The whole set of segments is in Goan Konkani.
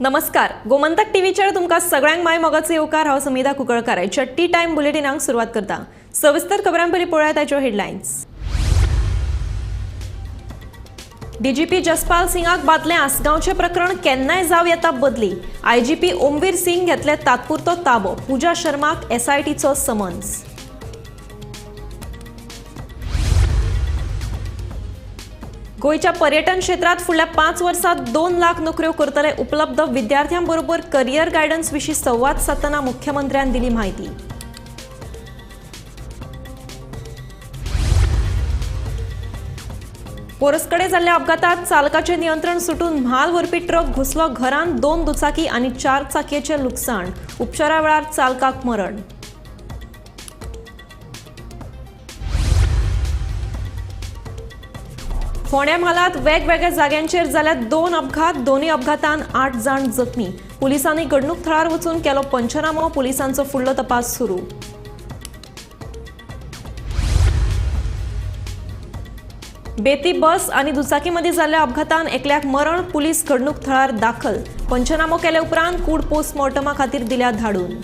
नमस्कार, गोमंतक टीव्हीचेर तुमकां सगळ्यांक माय मोगाचो येवकार. हांव समिधा कुंकळकार. आयच्या टी टायम बुलेटिनाक सुरवात करता. सविस्तर खबरां पयलीं पळोवया ताच्यो हेडलायन्स. डीजीपी जसपाल सिंगाक बादलें आसगांवचें प्रकरण, केन्नाय जावं येता बदली. आयजीपी ओमवीर सिंग घेतले तात्पुरतो ताबो. पूजा शर्माक एसआयटीचो समन्स. गोंयच्या पर्यटन क्षेत्रात फुडल्या 5 वर्सात 2 लाख नोकऱ्यो करतले उपलब्ध. विद्यार्थ्यांबरोबर करिअर गायडन्स विशीं संवाद सादतना मुख्यमंत्र्यान दिली माहिती. पोरसकडे जाल्ल्या अपघातात चालकाचें नियंत्रण सुटून म्हाल व्हरपी ट्रक घुसलो घरांत. 2 दुचाकी आनी 4 चाकयेचें लुकसाण. उपचारा वेळार चालकाक मरण. फोंड्या म्हालांत वेगवेगळ्या जाग्यांचेर जाल्यात 2 अपघात. दोनूय अपघातांत 8 जाण जखमी. पुलिसांनी घडणूक थळार वचून केलो पंचनामो. पुलिसांचो फुडलो तपास सुरू. बेती बस आनी दुचाकी मदीं जाल्ल्या अपघातान एकल्याक मरण. पुलीस घडणूक थळार दाखल. पंचनामो केले उपरांत कूड पोस्टमॉर्टमा खातीर दिल्या धाडून.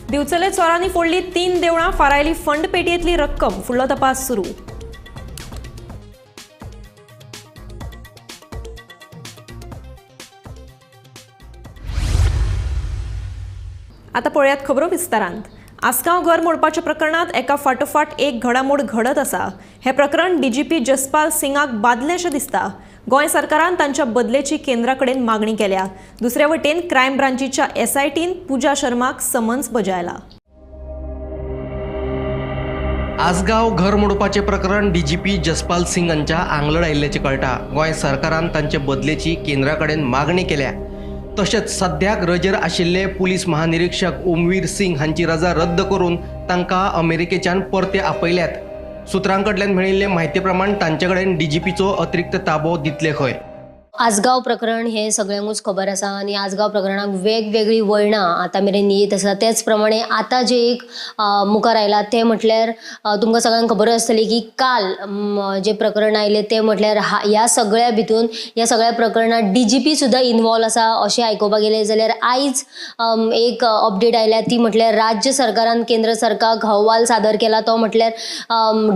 दिवचले चोरांनी फोडली 3 देवळां, फारायली फंड पेटयेंतली रक्कम. फुडलो तपास सुरू. आता पळयात खबरो विस्तारांत. आसगांव घर मोडपाच्या प्रकरणात एका फाटोफाट एक घडामोड घडत आसा. हें प्रकरण डीजीपी जसपाल सिंगाक बादलें अशें दिसता. गोंय सरकारान तांच्या बदलेची केंद्रा कडेन मागणी केल्या. दुसऱ्या वटेन क्रायम ब्रांचीच्या एसआयटीन पूजा शर्माक समन्स बजायला. आसगांव घर मोडपाचें प्रकरण डीजीपी जसपाल सिंग हांच्या आंगलड आयिल्ल्याचें कळटा. गोंय सरकारान तांचे बदलेची केंद्रा कडेन मागणी केल्या. तशेंच सद्याक रजेर आशिल्ले पुलीस महानिरीक्षक ओमवीर सिंग हांची रजा रद्द करून तांकां अमेरिकेच्यान परते आपयल्यात. सुत्रां कडल्यान मेळिल्ले म्हायती प्रमाण तांचे कडेन डीजीपीचो अतिरिक्त ताबो दितले खंय. आसगांव प्रकरण हे सगळ्यांकूच खबर आसा आनी आसगांव प्रकरणाक वेगवेगळीं वळणां आतां मेरेन येत आसा. तेच प्रमाणे आतां जे एक मुखार आयला तें म्हटल्यार तुमकां सगळ्यांक खबर आसतली की काल जें प्रकरण आयलें तें म्हटल्यार ह्या सगळ्या भितून ह्या सगळ्या प्रकरणांत डीजीपी सुद्दां इनवॉल्व आसा अशें आयकुपाक गेलें. जाल्यार आयज एक अपडेट आयल्या ती म्हटल्यार राज्य सरकारान केंद्र सरकाराक अहवाल सादर केला तो म्हटल्यार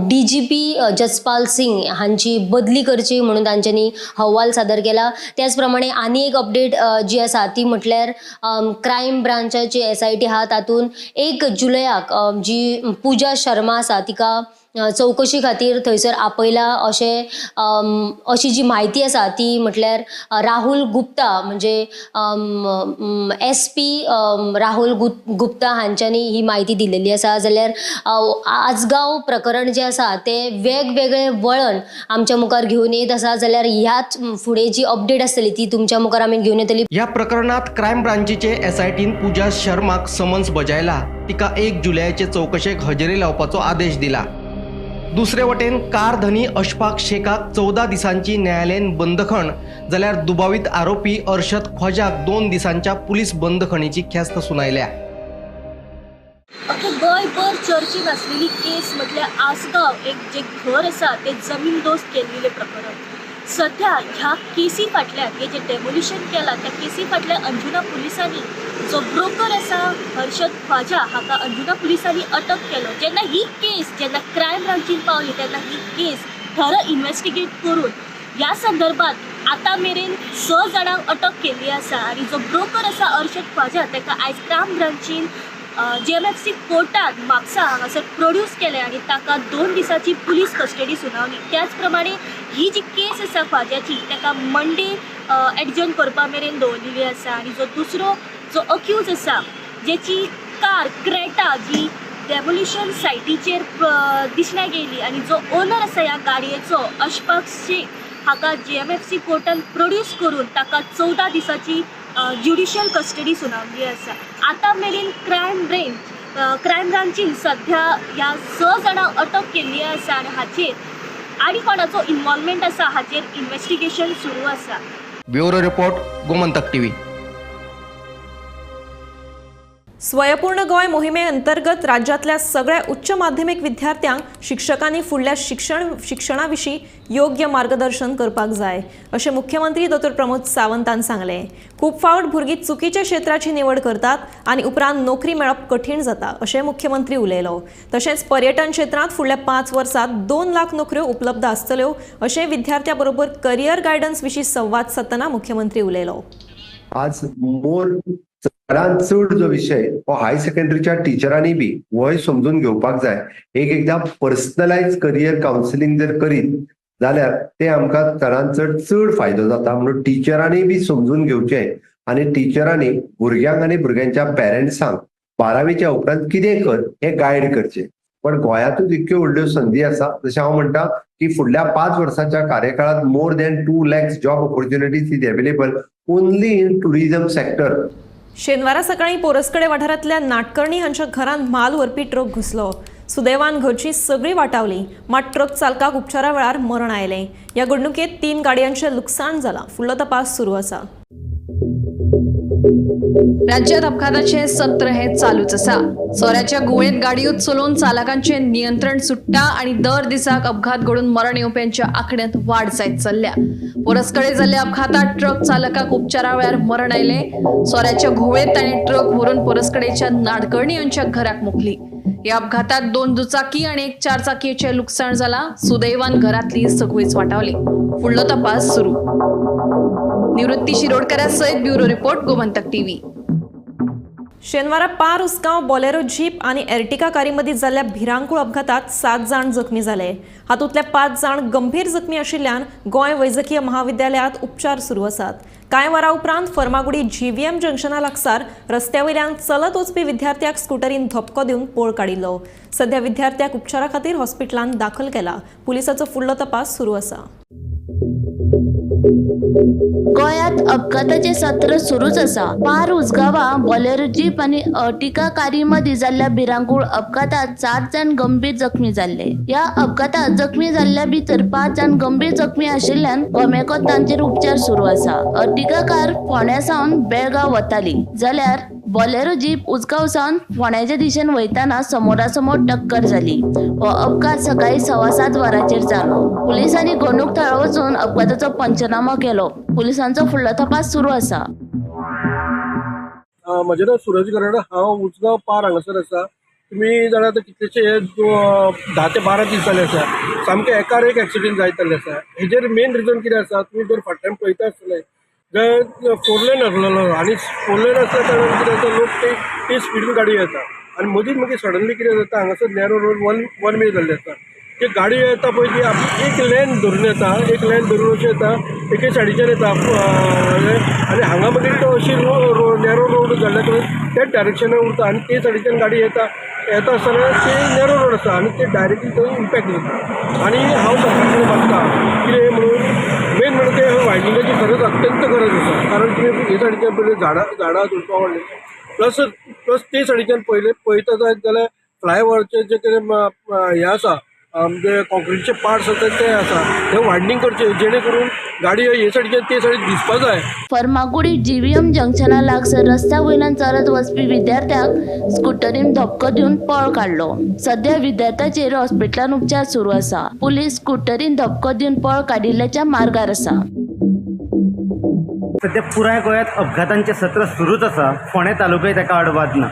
डीजीपी जसपाल सिंग हांची बदली करची म्हणून तांच्यांनी अहवाल सादर केला. त्याच प्रमाणे आनी एक अपडेट जी आसा ती म्हटल्यार क्रायम ब्रांचाची एसआयटी आहा तातूंत 1 जुलयाक जी पूजा शर्मा आसा तिका चवकशी खातीर थंयसर आपयला अशें अशी जी म्हायती आसा ती म्हटल्यार राहुल गुप्ता म्हणजे एसपी राहुल गुप्ता हांच्यांनी ही म्हायती दिलेली आसा. जाल्यार आसगांव प्रकरण जें आसा तें वेगवेगळे वळण आमच्या मुखार घेवन येत आसा. जाल्यार ह्याच फुडें जी अपडेट आसतली ती तुमच्या मुखार आमी घेवन येतली. ह्या प्रकरणात क्रायम ब्रांचीचे एसआयटीन पूजा शर्माक समन्स बजायला. तिका 1 जुलयाचे चवकशेक हजेरी लावपाचो आदेश दिला. दुसरे वटेन कार धनी अशफाक शेखाक 14 दिसांची न्यायालयीन बंदखण जाल्यार दुबावीत आरोपी अर्शद ख्वाजाक 2 दिसांच्या पुलीस बंदखणीची ख्यास्त सुनायल्या. अख्खे गोंयभर चर्चेत आसलेली केस म्हटल्यार आसगांव एक जे घर आसा ते जमीन दोस्त केल्लेलें प्रकरण. सध्या ह्या केसी फाटल्यान हे जे डेमोलिशन केलां त्या केसी फाटल्यान अंजुना पुलिसांनी जो ब्रोकर आसा हर्षद ख्वाजा हाका अंजुना पुलिसांनी अटक केलो. जेन्ना ही केस जेन्ना क्रायम ब्रांचीन पावली तेन्ना ही केस थरो इन्वेस्टिगेट करून ह्या संदर्भात आतां मेरेन 6 जाणांक अटक केल्ली आसा आनी जो ब्रोकर आसा अर्शद ख्वाजा ताका आयज क्रायम ब्रांचीन जीएमएफसी कोर्टान म्हापसा हांगासर प्रोड्यूस केलें आनी ताका 2 दिसांची पुलीस कस्टडी सुनावली. त्याच प्रमाणे ही जी केस आसा ख्वाजाची ताका मंडे एडजर्न करपा मेरेन दवरलेली आसा आनी जो दुसरो जो अक्यूज आसा जेची कार क्रेटा जी डेमोलिशन सायटीचेर दिसण्या गेली आनी जो ओनर आसा ह्या गाडयेचो अशफाक शेख हाका जीएमएफसी कोर्टान प्रोड्यूस करून ताका 14 दिसांची ज्युडिशियल कस्टडी सुनावली आसा. आतां मेरेन क्रायम ब्रांचीन सध्या ह्या 6 जाणांक अटक केल्ली आसा आनी हाचेर आनी कोणाचो इन्वॉल्वमेंट आसा हाचेर इन्वेस्टिगेशन सुरू आसा. Bureau report, Gomantak TV. स्वयंपूर्ण गोंय मोहिमे अंतर्गत राज्यांतल्या सगळ्या उच्च माध्यमीक विद्यार्थ्यांक शिक्षकांनी फुडल्या शिक्षणा विशीं योग्य मार्गदर्शन करपाक जाय अशें मुख्यमंत्री दोतोर प्रमोद सावंतान सांगलें. खूब फावट भुरगीं चुकीच्या क्षेत्राची निवड करतात आनी उपरांत नोकरी मेळप कठीण जाता अशें मुख्यमंत्री उलयलो. तशेंच पर्यटन क्षेत्रांत फुडल्या 5 वर्सांत 2 लाख नोकऱ्यो उपलब्ध आसतल्यो अशें विद्यार्थ्यां बरोबर करियर गायडन्स विशीं संवाद सादतना मुख्यमंत्री उलयलो. आज मोर चडान चड जो विशय हो हायर सेकंडरीच्या टिचरांनी बी होय समजून घेवपाक जाय. एक एकदां पर्सनलायज करियर कावन्सिलींग जर करीत जाल्यार ते आमकां चडान चड चड फायदो जाता. म्हणून टिचरांनी बी समजून घेवचें आनी टिचरांनी भुरग्यांक आनी भुरग्यांच्या पेरंट्सांक 12वीच्या उपरांत कितें कर हें गायड करचें. पण गोंयांतूच इतक्यो व्हडल्यो संदी आसा, जशें हांव म्हणटा की फुडल्या 5 वर्सांच्या कार्यकाळांत more than 2 lakhs job opportunities is available only in tourism sector. शेनवारा सकाळी पोरसकडे वाठारांतल्या नाटकर्णी हांच्या घरांत म्हाल व्हरपी ट्रक घुसलो. सुदैवान घरची सगळी वाटावली, मात ट्रक चालकाक उपचारा वेळार मरण आयलें. ह्या घडणुकेंत 3 गाडयांचें लुकसाण जालां. फुडलो तपास सुरू आसा. राज्यात अपघाताचे सत्र हे चालूच आसा. सोऱ्याच्या गुळेत गाडयो चलोवन चालकांचे नियंत्रण सुट्टा आणि दर दिसाक अपघात घडून मरण येवप्यांच्या आंकड्यात वाढ जायत चल्ल्या. पोरसकडे जाल्ल्या अपघातात ट्रक चालकाक उपचारा वेळार मरण आयले. सोऱ्याच्या घुंवळेत ताणें ट्रक व्हरून पोरसकडेच्या नाडकर्णी यांच्या घराक मोखली. ह्या अपघातात 2 दुचाकी आणि 1 4 चाकीचे लुकसाण जाला. सुदैवान घरातली सगळीच वाटावली. फुडलो तपास सुरू. निवृत्ती शिरोडकरा सयत ब्युरो रिपोर्ट, गोमंतक टीव्ही. शेनवारा पार उसगांव बॉलेरो जीप आनी एर्टिका कारी मदीं जाल्ल्या भिरांकूळ अपघातात 7 जाण जखमी जाले. हातूंतले 5 जाण गंभीर जखमी आशिल्ल्यान गोंय वैजकीय महाविद्यालयांत उपचार सुरू आसात. कांय वरां उपरांत फर्मागुडी जीव्हीएम जंक्शना लागसार रस्त्या वयल्यान चलत वचपी विद्यार्थ्याक स्कुटरीन धपको दिवन पळ काडिल्लो. सध्या विद्यार्थ्याक उपचारा खातीर हॉस्पिटलांत दाखल केला. पुलिसाचो फुडलो तपास सुरू आसा. गोंयांत अपघाताचे सत्र सुरूच आसा. पार उसगांवां बॉलेरो जीप आनी अर्टिका कारी मदीं जाल्ल्या भिरांकूळ अपघातात 7 जाण गंभीर जखमी जाल्ले. ह्या अपघातात जखमी जाल्ल्या भितर 5 जाण गंभीर जखमी आशिल्ल्यान गोमेकॉत तांचेर उपचार सुरू आसा. अर्टिका कार फोंड्या सावन बेळगांव वताली जाल्यार बॉलेरो जीप उसगांव सावन फोंड्याच्या दिशेन वयताना समोरासमोर टक्कर जाली. हो अपघात सकाळी 7:15 वरांचेर जालो. पुलिसांनी घडणूक थळार वचून अपघाताचो पंचनामो केलो. पुलिसांचो फुडलो तपास सुरू आसा. म्हजें नांव सुरज गरड, हांव उसगांव पार हांगासर आसा. तुमी जाणा आतां कितलेशे 10 ते 12 दीस जाले आसा, सामके एकार एक एक्सिडंट जायत जाल्ले आसा. हेजेर मेन रिजन कितें आसा, तुमी जर फाटल्यान पळयता आसतले जर 4 लेन आसलेलो आनी 4 लेन आसल्या कारणान कितें जाता, लोक ते स्पिडीन गाडी येता आनी मदींच मागीर सडनली कितें जाता, हांगासर नॅरो रोड वन वे जाल्ली आसता. ती गाडी येता पळय ती आपली एक लेन धरून येता, एक लेन धरून अशी येता, एके सायडीच्यान येता आनी हांगा मागीर तो अशी नॅरो रोड जाल्ल्या कारणान त्याच डायरेक्शनान उरता आनी ते सायडीच्यान गाडी येता येता आसतना ते नॅरो रोड आसा आनी ते डायरेक्टली थंय इम्पॅक्ट जाता. आनी हांव सरकारा कडेन मागता कितें म्हणून मेन म्हणून ते वायडिंगाची खरंच अत्यंत गरज आसा. कारण तुमी हे सायडीच्यान पयलीं झाडां झुडपां वाडली, प्लस प्लस ते सायडीच्यान पयले पळयता जायत जाल्यार फ्लायओवरचे जे कितें हें आसा, म्हणजे कॉन्क्रिटचे पार्ट्स आसा ते आसा, ते वायडनींग करचे जेणे करून गाडी हे सायडीच्यान ते सायडीन दिसपा जाय. फर्मागुडी जीव्हीएम जंक्शना लागसर रस्त्या वयल्यान चलत वचपी विद्यार्थ्याक स्कुटरीन धपको दिवन पळ काडलो. सध्या विद्यार्थ्याचेर हॉस्पिटलान उपचार सुरू आसा. पुलीस स्कुटरीन धपको दिवन पळ काडिल्ल्याच्या मार्गार आसा. सध्या पुराय गोंयांत अपघातांचें सत्र सुरूच आसा. फोंडें तालुक्याय ताका आडवाद ना.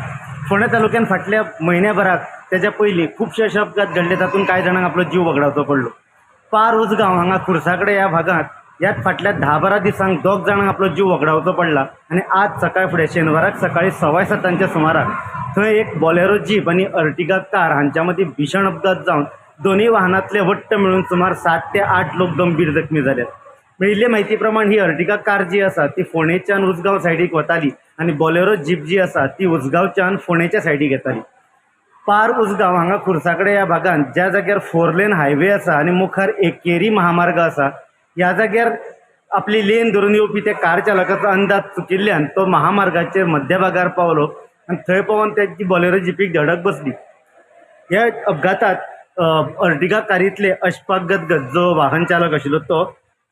फोंडें तालुक्यान फाटल्या म्हयन्याभराक तेज्या पयलीं खुबशे अशे अपघात घडले, तातूंत कांय जाणांक आपलो जीव वगडावचो पडलो. पार उसगांव हांगा खुर्सा कडेन ह्या भागांत ह्याच फाटल्या 10-12 दिसांक 2 जाणांक आपलो जीव वगडावचो पडला आनी आज सकाळ फुडें शेनवाराक सकाळी 7:15 सुमाराक थंय एक बॉलेरो जीप आनी अर्टिगा कार हांच्या मदीं भीशण अपघात जावन दोनूय वाहनांतले वट्ट मेळून सुमार 7 ते 8 लोक गंभीर जखमी जाल्यात. मेळिल्ले म्हायती प्रमाण ही अर्टिगा कार जी आसा ती फोंडेच्यान उसगांव सायडीक वताली आनी बॉलेरो जीप जी आसा ती उसगांवच्यान फोंडेच्या सायडीक येताली. पार उसगांव हांगा खुर्सा कडेन ह्या भागांत ज्या जाग्यार 4 लेन हायवे आसा आनी मुखार एकेरी महामार्ग आसा, ह्या जाग्यार आपली लेन धरून येवपी त्या कार चालकाचो अंदाज चुकिल्ल्यान तो महामार्गाचेर मध्यभागार पावलो आनी थंय पावोन तेजी बॉलेरो जिपीक धडक बसली. ह्या अपघातात अर्टिगा कारींतले अशफाक गदगद जो वाहन चालक आशिल्लो तो,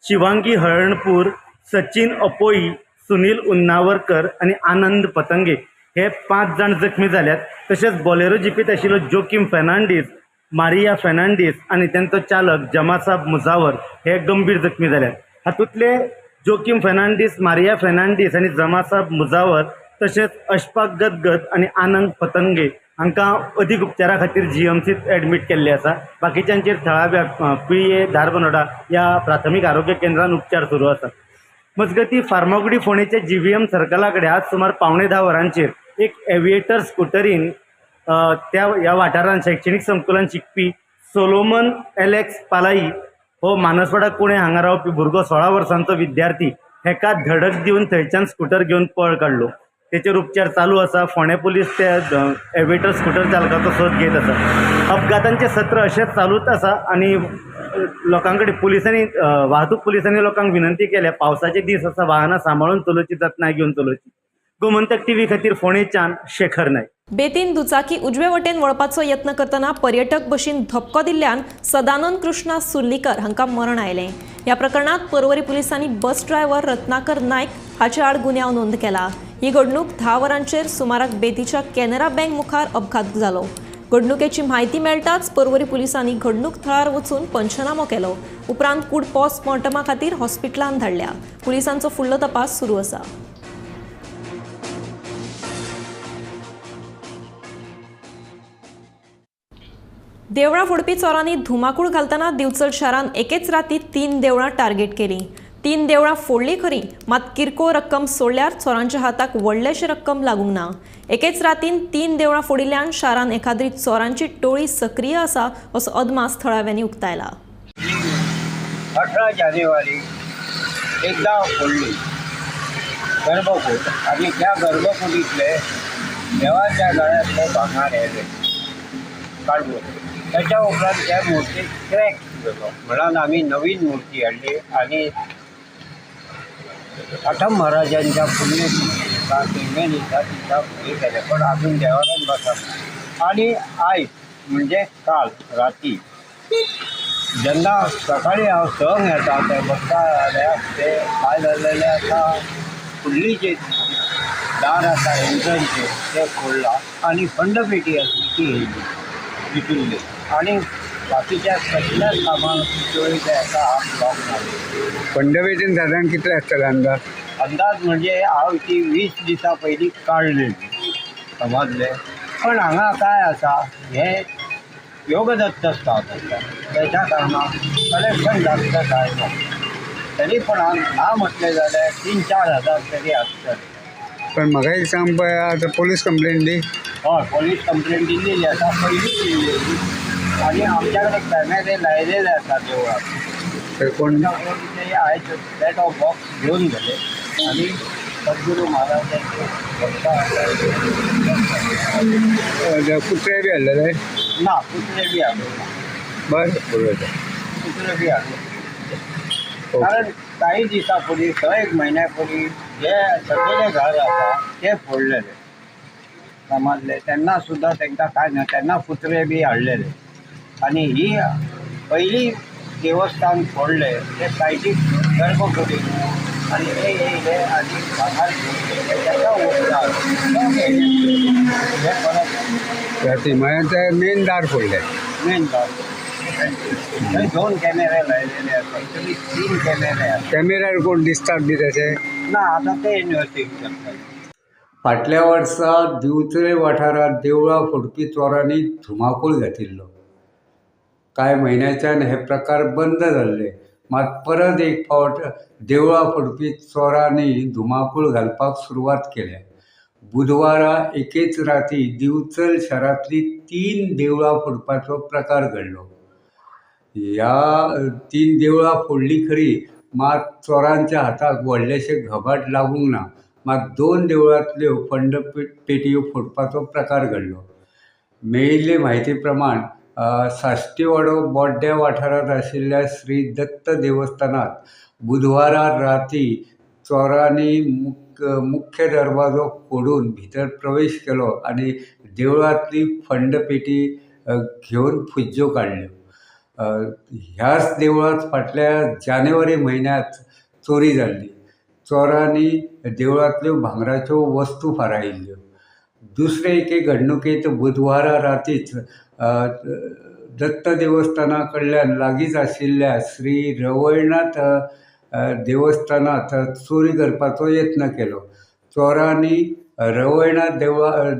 शिवांगी हळणपूर, सचिन अपोई, सुनील उन्नावरकर आनी आनंद पतंगे हे 5 जाण जखमी जाल्यात. तशेंच बॉलेरो जिपीत आशिल्लो जोकीम फेर्नांडीस, मारिया फेर्नांडीस आनी तांचो चालक जमासाब मुजावर हे गंभीर जखमी जाल्यात. हातूंतले जोकीम फेर्नांडीस, मारिया फेर्नांडीस आनी जमासाब मुजावर तशेंच अशफाक गदगद आनी आनंद पतंगे हांकां अदीक उपचारा खातीर जीएमसीत एडमीट केल्ले आसा. बाकीच्यांचेर थळाव्या पिळये, धारबनोडा ह्या प्राथमीक आरोग्य केंद्रान उपचार सुरू आसा. मजगती फार्मागुडी फोंडेच्या जीव्हीएम सर्कला कडेन आज सुमार 9:45 वरांचेर एक एविएटर स्कुटरीन त्या ह्या वाठारांत शैक्षणीक संकुलान शिकपी सोलोमन एलेक्स पालाई हो मानसवाडा कुणे हांगा रावपी भुरगो 16 वर्सांचो विद्यार्थी हेका धडक दिवन थंयच्यान स्कुटर घेवन पळ काडलो. तेचेर उपचार चालू आसा. फोंडें पुलीस त्या एविएटर स्कुटर चालकाचो सोद घेत आसा. अपघातांचें सत्र अशेंच चालूच आसा आनी लोकां कडेन पुलिसांनी, वाहतूक पुलिसांनी लोकांक विनंती केल्या, पावसाचे दीस आसा, वाहनां सांबाळून चलोवची, जतनाय घेवन चलोवची. गोमंतक टीव्ही खातीर फोंडेच्यान शेखर नायक. बेतीन दुचाकी उजवे वटेन वळपाचो यत्न करतना पर्यटक बशीन धपको दिल्ल्यान सदानंद कृष्णा सुर्लीकर हांकां मरण आयलें. ह्या प्रकरणांत पर्वरी पुलिसांनी बस ड्रायव्हर रत्नाकर नायक हाचे आड गुन्यांव नोंद केला. ही घडणूक 10 वरांचेर सुमाराक बेतीच्या कॅनरा बँक मुखार अपघात जालो. घडणुकेची म्हायती मेळटाच पर्वरी पुलिसांनी घडणूक थळार वचून पंचनामो केलो. उपरांत कूड पोस्टमॉर्टमा खातीर हॉस्पिटलांत धाडल्या. पुलिसांचो फुडलो तपास सुरू आसा. देवळां फोडपी चोरांनी धुमाकूळ घालतना दिवचल शारांत एकेच राती 3 देवळां टार्गेट केली. 3 देवळां फोडली खरी, मात किरकोळ रक्कम सोडल्यार चोरांच्या हाताक व्हडलेशी रक्कम लागूंक ना. एकेच रातीन 3 देवळां फोडिल्ल्यान शारांत एखाद्री चोरांची टोळी सक्रीय आसा असो अदमास थळाव्यांनी उक्तायला. 18 जानेवारी एकदा फोडली गर्भकूट आणि त्या गर्भकुटीतले देवाच्या गळ्यातले भांगर हेले काडलो. त्याच्या उपरांत त्या मूर्तीक क्रॅक गेलो म्हणून आमी नवीन मूर्ती हाडली आनी आठम महाराजांच्या पुण्यतिथी तिनवे दिसा तिका हे केलें, पण अजून देवारान बसप. आनी आयज म्हणजे काल राती जेन्ना सकाळी हांव 6 येता ते बसता जाल्यार ते काय जाल्लेलें आसा, फुडली जे दार आसा एंट्रन्सचें तें फोडलां आनी फंडपेटी आसली ती येयली विकिल्ली आनी बाकीच्या कसल्याच कामाक चोरीच्या हेका हात लावंक ना. फंडपेटीन सादारण कितले आसतले अंदाज? अंदाज म्हणजे हांव ती 20 दिसां पयलीं काडलेली समजलें. पण हांगा काय आसा, हें योगदत्त स्थान आसा, तेच्या कारणान कलेक्शन जास्त जायना. तरी पण ना म्हटलें जाल्यार 3-4 हजार तरी आसतले. पण म्हाका एक सांग पळय, आतां पोलीस कंप्लेन दी? हय, पोलीस कंप्लेन दिल्लेली आसा, पयलीं दिल्लेली आनी आमच्या कडेन कॅमेरे लायलेले आसा देवळाक. कोण ते आयज सेट ऑफ बॉक्स घेवन गेले आनी सद्गुरू महाराजांचे भक्त आसा. कुत्रे बी हाडलेले? ना, कुत्रे बी हाडूंक ना. बरें, बरोबर. कुत्रे बी हाडूंक कारण काही दिसां पयलीं 6-1 म्हयन्या पयलीं जे सगळे घर आसा ते फोडलेले समजले, तेन्ना सुद्दां तांकां काय ना, तेन्ना कुत्रे बी हाडलेले. आनी ही पयली देवस्थान फोडले ते सायडीक गर्भकुडीक आनी ते येयले आनी भांगर घेवन गेले. तेच्या उपरांत हे परत राती म्हळ्यार ते मेन दार फोडले. मेन दार थंय 2 कॅमेरे लायलेले आसा, एक्चुअली 3 कॅमेरे आसा. कॅमेऱ्यार कोण दिसतात बी तशे ना, आतां ते इन्वेस्टिगेट करतात. फाटल्या वर्सा दिवचले वाठारांत देवळां फोडपी चोरांनी धुमाकूळ घातिल्लो. कांय म्हयन्याच्यान हे प्रकार बंद जाल्ले, मात परत एक फावट देवळां फोडपी चोरांनी धुमाकूळ घालपाक सुरवात केल्या. बुधवारा एकेच राती दिवचल शारांतली 3 देवळां फोडपाचो प्रकार घडलो. ह्या 3 देवळां फोडली खरी, मात चोरांच्या हाताक व्हडलेशें घबाड लागूंक ना. मात 2 देवळांतल्यो फंड पेटयो फोडपाचो प्रकार घडलो. मेळिल्ले म्हायती प्रमाण साश्टीवाडो बोड्ड्या वाठारांत आशिल्ल्या श्री दत्त देवस्थानांत बुधवारा राती चोरांनी मुख्य दरवाजो फोडून भितर प्रवेश केलो आनी देवळांतली फंड पेटी घेवन फुज्ज्यो काडल्यो. ह्याच देवळांत फाटल्या जानेवारी म्हयन्यांत चोरी जाल्ली. चोरांनी देवळांतल्यो भांगराच्यो वस्तू फारायिल्ल्यो. दुसरे एके घडणुकेंत बुधवारा रातीच दत्त देवस्थाना कडल्यान लागींच आशिल्ल्या श्री रवळनाथ देवस्थानांत चोरी करपाचो यत्न केलो. चोरांनी रवळनाथ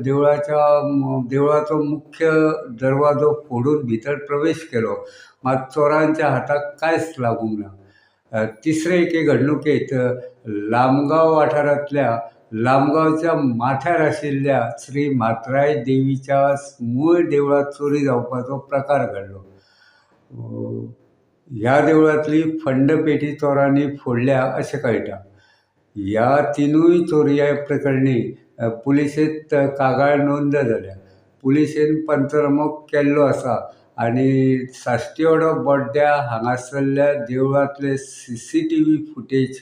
देवळाचो मुख्य दरवाजो फोडून भितर प्रवेश केलो, मात चोरांच्या हाताक कांयच लागूंक ना. तिसरे एके घडणुकेंत लामगांव वाठारांतल्या लामगांवच्या माथ्यार आशिल्ल्या श्री म्हात्राय देवीच्या मूळ देवळांत चोरी जावपाचो प्रकार घडलो. ह्या देवळांतली फंडपेटी चोरांनी फोडल्या अशें कळटा. ह्या तिनूय चोरयां प्रकरणी पुलिशेंत कागाळ नोंद जाल्या. पुलिशेन पंचनामो केल्लो आसा आनी साश्टीवाडो बोड्ड्या हांगासरल्या देवळांतले CCTV footage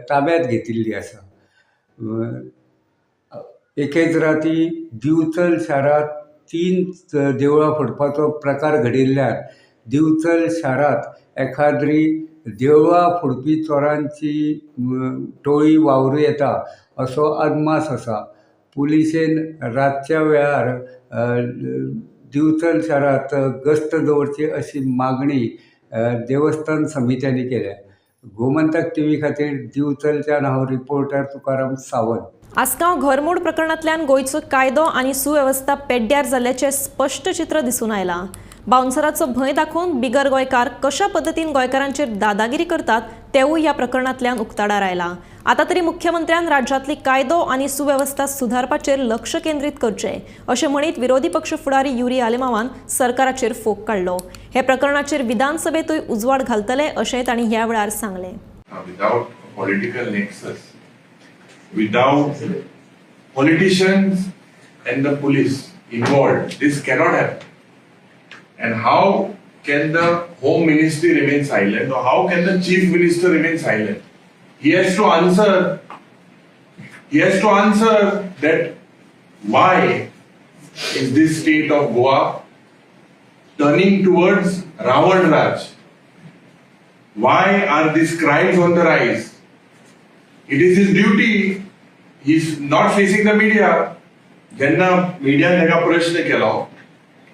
ताब्यांत घेतिल्ली आसा. एकेच राती दिवचल शारांत 3 देवळां फोडपाचो प्रकार घडिल्ल्यान दिवचल शारांत एखाद्री देवळां फोडपी चोरांची टोळी वावरू येता असो अदमास आसा. पुलिशेन रातच्या वेळार दिवचल शारांत गस्त दवरची अशी मागणी देवस्थान समित्यांनी केल्या. गोमंतक टीव्ही खातीर दिवचलच्यान हांव रिपोर्टर तुकाराम सावंत. आसगांव घरमोड प्रकरणांतल्यान गोंयचो कायदो आनी सुवेवस्था पेड्ड्यार जाल्ल्याचें स्पश्ट चित्र दिसून आयलां. बाउन्सराचो भंय दाखोवन बिगर गोंयकार कशा पद्दतीन गोंयकारांचेर दादागिरी करतात तेवूय ह्या प्रकरणांतल्यान उक्ताडार आयलां. आतां तरी मुख्यमंत्र्यान राज्यांतली कायदो आनी सुवेवस्था सुधारपाचेर लक्ष केंद्रीत करचें अशें म्हणीत विरोधी पक्ष फुडारी युरी आलेमावान सरकाराचेर फोग काडलो. हे प्रकरणाचेर विधानसभेतूय उजवाड घालतले अशें तांणी ह्या वेळार सांगलें. Without political nexus, without politicians and the police involved, this cannot happen. And how can the Home Ministry remain silent, or how can the Chief Minister remain silent? He has to answer. He has to answer that why is this state of Goa turning towards Ravan Raj? Why are these crimes on the rise? It is his duty. He is not facing the media. जेन्ना मीडियान ताका प्रश्न केलो,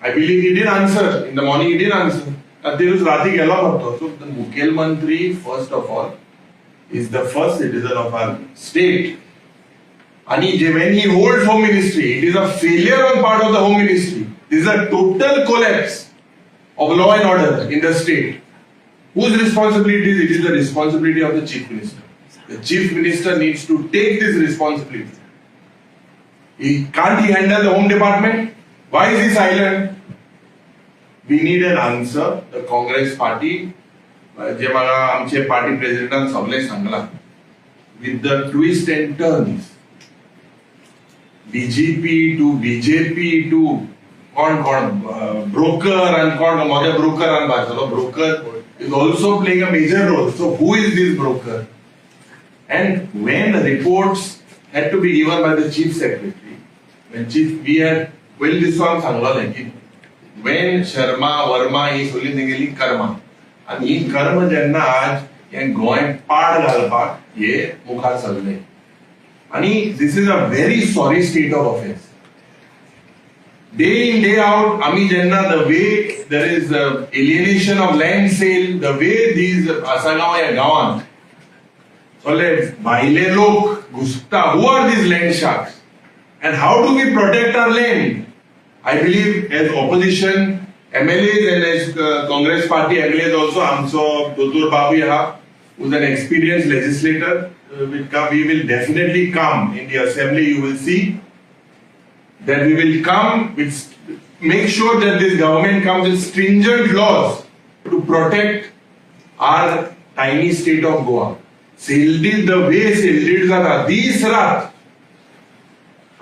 I believe he didn't answer. In the morning he didn't answer. तेच राती गेलो फक्त. So the मुखेलमंत्री first of all is the first citizen of our state. आणि when he holds home ministry, it is a failure on part of the home ministry. This is a total collapse of law and order in the state. Whose responsibility is it? It is the responsibility of the chief minister. The chief minister needs to take this responsibility. Can't he handle the home department? Why is he silent? We need an answer. The Congress party, जे म्हाका आमचे पार्टी प्रेसिडेंटान सगळें सांगलां, with the twist and turns, DGP to BJP to कोण कोण ब्रोकर आनी कोण मोठ्या ब्रोकरान भाजलो. Broker is also playing a major role. So who is this broker? And when reports had to be given by the chief secretary, when chief we had पयले दिसा आमी सांगलोलें की when Sharma Verma ही सगळीं तेंगेली कर्मा आनी ही कर्म जेन्ना आज हें गोंय पाड घालपाक हे मुखार सरले. आनी this is a very sorry state of affairs. Day in day out आमी जेन्ना the way there is alienation of land sale, the way these Assagao ह्या गांवांत सगळे भायले लोक घुसता, who are these land sharks and how do we protect our land? I believe as opposition MLAs and as Congress party MLAs also, आमचो दोतोर बाबू आहा, who is an experienced legislator, we will definitely come in the assembly. You will see that we will come with, make sure that this government comes with stringent laws to protect our tiny state of Goa. Sale deed, the way sale deed जाता दीस रात,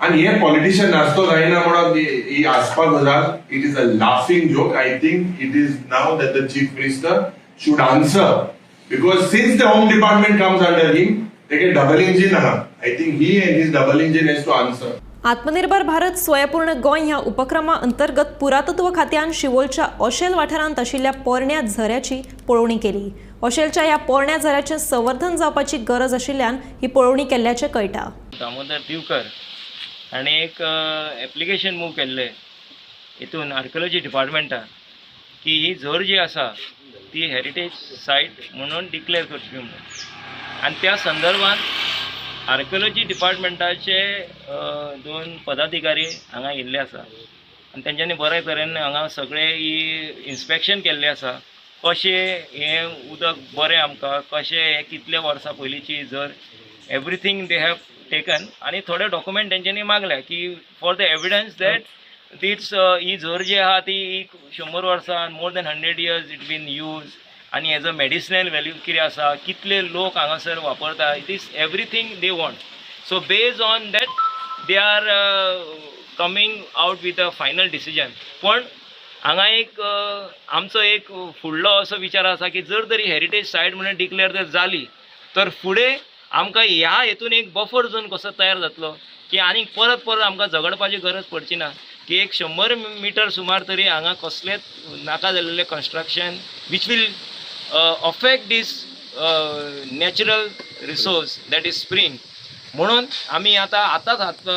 आनी हे पॉलिटिशियन नाचतो जायना म्हणून ही आसपाक गजाल, it is a laughing joke. I think it is now that the chief minister should answer, because since the home department comes under him, तेगे डबल इंजीन आहा. I think he and his double engine has to answer. आत्मनिर्भर भारत स्वयंपूर्ण गोंय ह्या उपक्रमा अंतर्गत पुरातत्व खात्यान शिवोलच्या ओशेल वाठारांत आशिल्ल्या पोरण्या झऱ्याची पळोवणी केली. ओशेलच्या ह्या पोरण्या झऱ्याचें संवर्धन जावपाची गरज आशिल्ल्यान ही पळोवणी केल्ल्याचें कळटा. दामोदर दिवकर हाणें एक एप्लिकेशन मूव केल्लें हितून आर्किओलॉजी डिपार्टमेंटान की ही झर जी आसा ती हेरिटेज सायट म्हणून डिक्लेअर करची म्हणून, आनी त्या संदर्भात आर्किओलॉजी डिपार्टमेंटाचे दोन पदाधिकारी हांगा येयल्ले आसा आनी तेंच्यांनी बरे तरेन हांगा सगळे ही इन्स्पेक्शन केल्लें आसा, कशें हें उदक बरें आमकां, कशें हें कितले वर्सां पयलींची झर, एवरीथींग they have taken. आनी थोडे डॉक्युमेंट तेंच्यांनी मागल्या की for the evidence that तीच ही झर जी आहा ती 100 वर्सां, more than 100 years it been use, आनी एज अ मेडिसिनल व्हॅल्यू कितें आसा, कितले लोक हांगासर वापरता, it is everything they want. So based on that they are coming out with a final decision. पण हांगा एक आमचो एक फुडलो असो विचार आसा की जर तरी हेरिटेज सायट म्हणून डिक्लेअर जर जाली तर फुडें आमकां ह्या हेतून एक बफर झोन कसो तयार जातलो की आनीक परत परत आमकां झगडपाची गरज पडची ना, की एक 100 मिटर सुमार तरी हांगा कसलेंच नाका जाल्लें construction which will affect this natural resource that is spring, म्हणून आमी आतां आतांच हात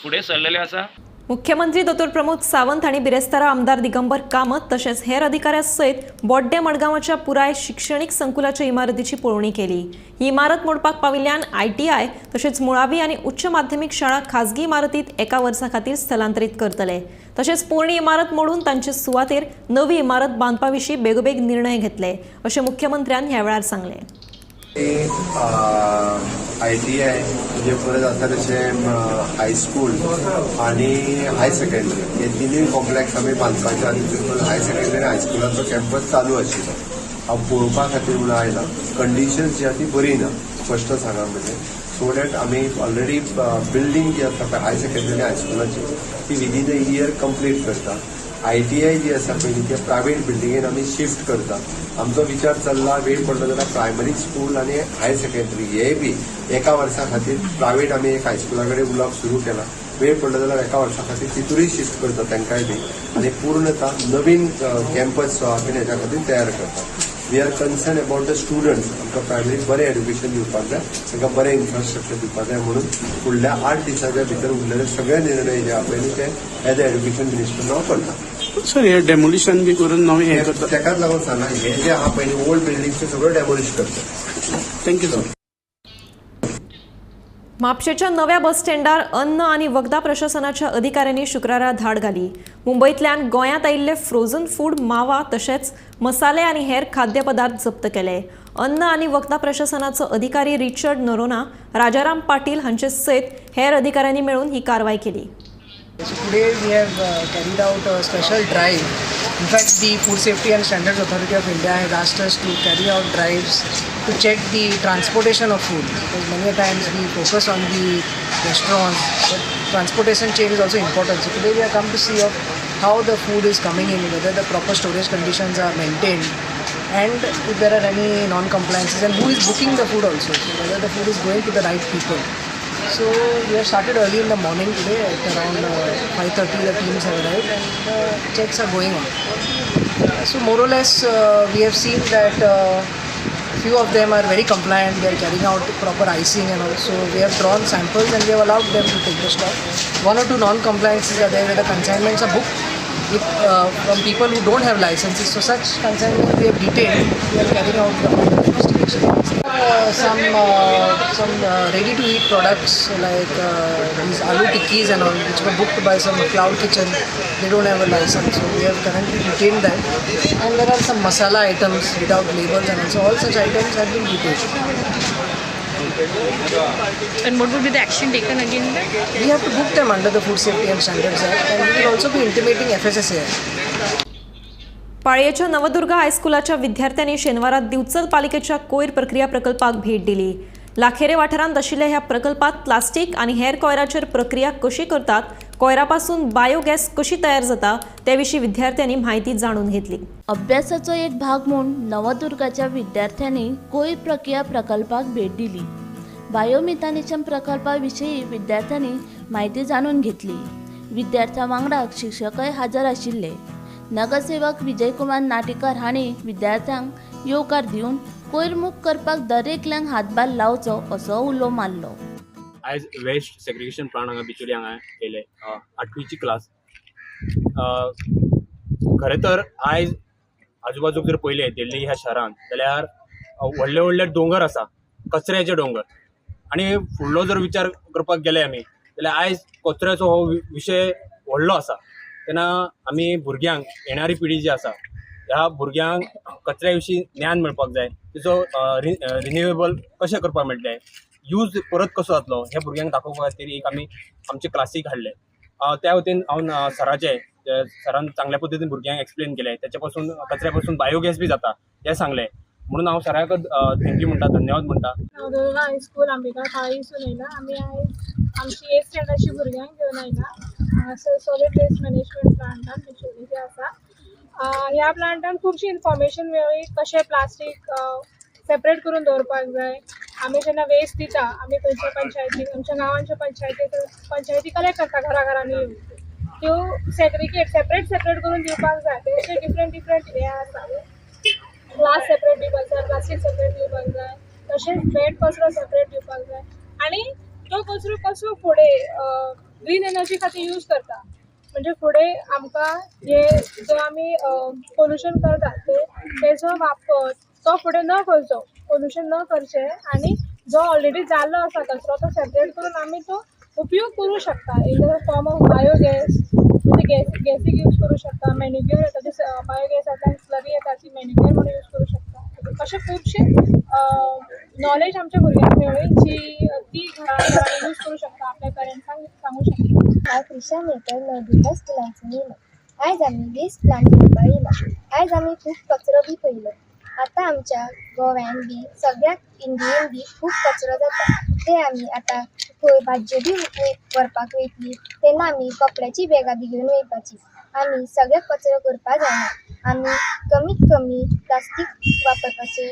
फुडें सरलेले आसा. मुख्यमंत्री दोतोर प्रमोद सावंत हांणी बिरेस्तारा आमदार दिगंबर कामत तशेंच हेर अधिकाऱ्यां सयत बोड्डे मडगांवाच्या पुराय शिक्षणीक संकुलाच्या इमारतीची पळोवणी केली. ही इमारत मोडपाक पाविल्ल्यान आयटीआय तशेंच मुळावी आनी उच्च माध्यमीक शाळा खाजगी इमारतीत एका वर्सा खातीर स्थलांतरीत करतले. तशेंच पोरणी इमारत मोडून तांचे सुवातेर नवी इमारत बांदपा विशीं बेगोबेग निर्णय घेतले अशें मुख्यमंत्र्यान ह्या वेळार सांगलें. आयटीआय म्हणजे परत आसा तशें हायस्कूल आनी हाय सेकंडरी हे तिनूय कॉम्प्लेक्स आमी बांदपाचे आनी तितून हाय सेकंडरी आनी हायस्कुलाचो कॅम्पस चालू आशिल्लो. हांव पळोवपा खातीर म्हणून आयला. कंडिशन्स जी आसा ती बरी ना, स्पश्ट सांगा म्हणजे, सो that आमी ऑलरेडी बिल्डींग जी आसा पळय हाय सेकंडरी आनी हायस्कुलाची ती विदीन अ इयर कंप्लीट करता. आयटीआय जी आसा पयलीं त्या प्रायवेट बिल्डिंगेन आमी शिफ्ट करता. आमचो विचार चल्ला वेळ पडलो जाल्यार प्रायमरी स्कूल आनी हायर सेकंडरी हे बी एका वर्सा खातीर प्रायवेट आमी एक हायस्कुला कडेन उलोवप सुरू केलां. वेळ पडलो जाल्यार एका वर्सा खातीर तितूरय शिफ्ट करता तांकांय बी, आनी पूर्णता नवीन कॅम्पस जो आमी हेच्या खातीर तयार करता. We are concern about the students. आमकां प्रायमरीक बरें एड्युकेशन दिवपाक जाय, तांकां बरें इन्फ्रास्ट्रक्चर दिवपाक जाय, म्हणून फुडल्या 8 दिसाच्या भितर उरलेले सगळे निर्णय जे आहा पळय ते एज अ एड्युकेशन मिनिस्टर हांव करता. सर, हे डेमोलिशन बी करून नवें हें करता, ताकाच लागून सांगला हे जे आहा पयलीं ओल्ड बिल्डिंग ते सगळें डेमोलिश करता. Thank you sir. म्हापशेच्या नव्या बस स्टँडार अन्न आनी वखदां प्रशासनाच्या अधिकाऱ्यांनी शुक्रारा धाड घाली. मुंबयतल्यान गोंयांत आयिल्ले फ्रोझन फूड, मावा तशेंच मसाले आनी हेर खाद्यपदार्थ जप्त केले. अन्न आनी वखदां प्रशासनाचो अधिकारी रिचर्ड नोरोना, राजाराम पाटील हांचे सयत हेर अधिकाऱ्यांनी मेळून ही कारवाय केली. So today we have carried out a special drive. In fact, the Food Safety and Standards Authority of India has asked us to carry out drives to check the transportation of food, because many a times we focus on the restaurants, but transportation chain is also important. So today we have come to see of how the food is coming in, whether the proper storage conditions are maintained, and if there are any non-compliances, and who is booking the food also, so whether the food is going to the right people. So we have started early in the morning today at around 5:30 the teams have arrived and the checks are going on. So more or less we have seen that few of them are very compliant, they are carrying out proper icing and all. So we have drawn samples and we have allowed them to take the stock. 1 or 2 non-compliances are there where the consignments are booked with, from people who don't have licenses. So such consignments we have detained, we are carrying out the investigation. Some ready-to-eat products like these aloo tikkis and all, which were booked by some cloud kitchen. They don't have a license, so we have currently detained that. And there are some masala items without labels, and also all such items have been detained. And what would be the action taken against them? We have to book them under the Food Safety and Standards Act, and we will also be intimating FSSAI. पाळयेच्या Navdurga हायस्कुलाच्या विद्यार्थ्यांनी शेनवारा दिवचल पालिकेच्या कोयर प्रक्रिया प्रकल्पाक भेट दिली. लाखेरे वाठारांत आशिल्ल्या ह्या प्रकल्पात प्लास्टीक आनी हेर कोयराचेर प्रक्रिया कशी करतात, कोयरापासून बायोगॅस कशी तयार जाता ते विशीं विद्यार्थ्यांनी म्हायती जाणून घेतली. अभ्यासाचो एक भाग म्हूण नवदुर्गाच्या विद्यार्थ्यांनी कोयर प्रक्रिया प्रकल्पाक भेट दिली. बायोमिथानेशन प्रकल्पा विशीं विद्यार्थ्यांनी म्हायती जाणून घेतली. विद्यार्थ्यां वांगडा शिक्षकय हाजर आशिल्ले. नगरसेवक विजयकुमार नाटेकर हांणी विद्यार्थ्यांक येवकार दिवन कोयरमुक्त करपाक दरेकल्यांक हातभार लावचो असो उलो मारलो. आयज वेस्ट सेग्रिगेशन प्लांट हांगा बिचोली हांगा येयले आठवीची क्लास. खरें तर आयज आजूबाजूक जर पळयलें दिल्ली ह्या शहरान जाल्यार व्हडले व्हडले दोंगर आसा, कचऱ्याचे दोंगर. आनी फुडलो जर विचार करपाक गेले आमी जाल्यार आयज कचऱ्याचो हो विशय व्हडलो आसा. तेन्ना आमी भुरग्यांक, येणारी पिढी जी आसा ह्या भुरग्यांक कचऱ्या विशीं ज्ञान मेळपाक जाय, तेचो रिन्युएबल कशें करपाक मेळटलें, यूज परत कसो जातलो हे भुरग्यांक दाखोवपा खातीर एक आमी आमचे क्लासीक हाडले. त्या वतीन हांव सराचे, सरान चांगल्या पद्दतीन भुरग्यांक एक्सप्लेन केलें, त्याच्या पासून कचऱ्या पासून बायोगॅस बी जाता हें सांगलें, म्हणून हांव सराक thank you म्हणटा, धन्यवाद म्हणटा. हांव हायस्कूल अंबिका काळीसून येयला. आमी आयज आमची एथ स्टँडर्डची भुरग्यांक घेवन आयला हांगासर सॉलीड वेस्ट मॅनेजमेंट प्लांटान बिचोली जे आसा. ह्या प्लांटान खुबशी इन्फॉर्मेशन मेळ्ळी कशें प्लास्टीक सेपरेट करून दवरपाक जाय. आमी जेन्ना वेस्ट दिता आमी खंयच्या पंचायतीक, आमच्या गांवांच्या पंचायती कलेक्ट करता घरा घरांनी येवन, त्यो सेग्रिगेट सेपरेट सेपरेट करून दिवपाक जाय. तेचे डिफरंट डिफरंट हे आसा, ग्लास सेपरेट दिवपाक जाय, प्लास्टीक सेपरेट दिवपाक जाय, तशेंच वेट कचरो सेपरेट दिवपाक जाय. आनी तो कचरो कसो फुडें ग्रीन एनर्जी खातीर यूज करता, म्हणजे फुडें आमकां हे जो आमी पोल्युशन करता ते तेजो वापर तो फुडें न करचो, पोल्युशन न करचें, आनी जो ऑलरेडी जाल्लो आसा कचरो तो सेपरेट करून आमी तो उपयोग करूं शकता in the form of biogas. म्हणजे गॅसीक यूज करूं शकता, मॅन्युक्युअर येता, बायोगॅसांतल्यान स्लरी येता ती मॅन्युक्युअर म्हणून यूज करूं शकता. अशें खुबशें नॉलेज आमच्या भुरग्यांक मेळ्ळी जी ती घरा यूज करूं शकता, आपल्या पेरंट्सांक सांगू शकता. हांव क्रिशा मेहतर नवदुर्गा स्कुलांतसून येयला. आयज आमी वेस्ट प्लांट पळोवपाक येयला. आयज आमी खूब कचरो बी पळयलो. आतां आमच्या गोव्यान बी सगळ्या इंडियेन बी खूब कचरो जाता. ते आमी आतां खंय भाजयो बी व्हरपाक वयतली तेन्ना आमी कपड्याची बॅगां बी घेवन वयपाची. आमी सगळें कचरो करपाक जायना, आमी कमीत कमी प्लास्टीक वापरपाचे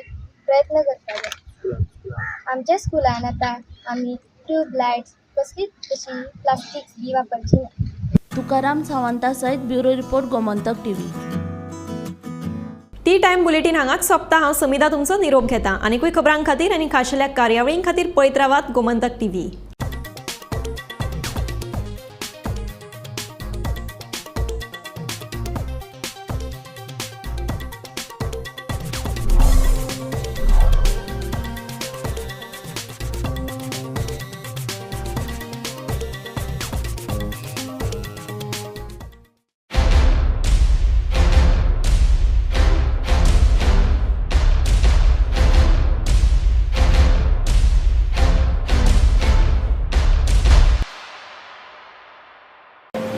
प्रयत्न करपाक जाय. आमच्या स्कुलान आतां आमी ट्यूब लायट्स कसलीच अशी प्लास्टीक बी वापरची ना. तुकाराम सावंता सयत bureau report, Gomantak TV. T time bulletin हांगाच सोंपता. हांव समिधा तुमचो निरोप घेता. आनीकूय खबरां खातीर आनी खाशेल्या कार्यावळीं खातीर पळयत रावात गोमंतक टीव्ही.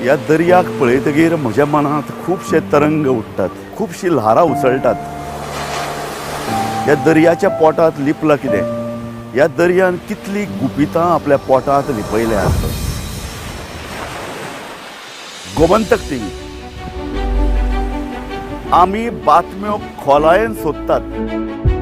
ह्या दर्याक पळयतगीर म्हज्या मनांत खुबशे तरंग उठ्ठात, खुबशी ल्हारां उसळटात. ह्या दर्याच्या पोटांत लिपलां कितें, ह्या दर्यान कितली गुपितां आपल्या पोटांत लिपयल्यात. गोमंतक टीव्ही, आमी बातम्यो खोलायेन सोदतात.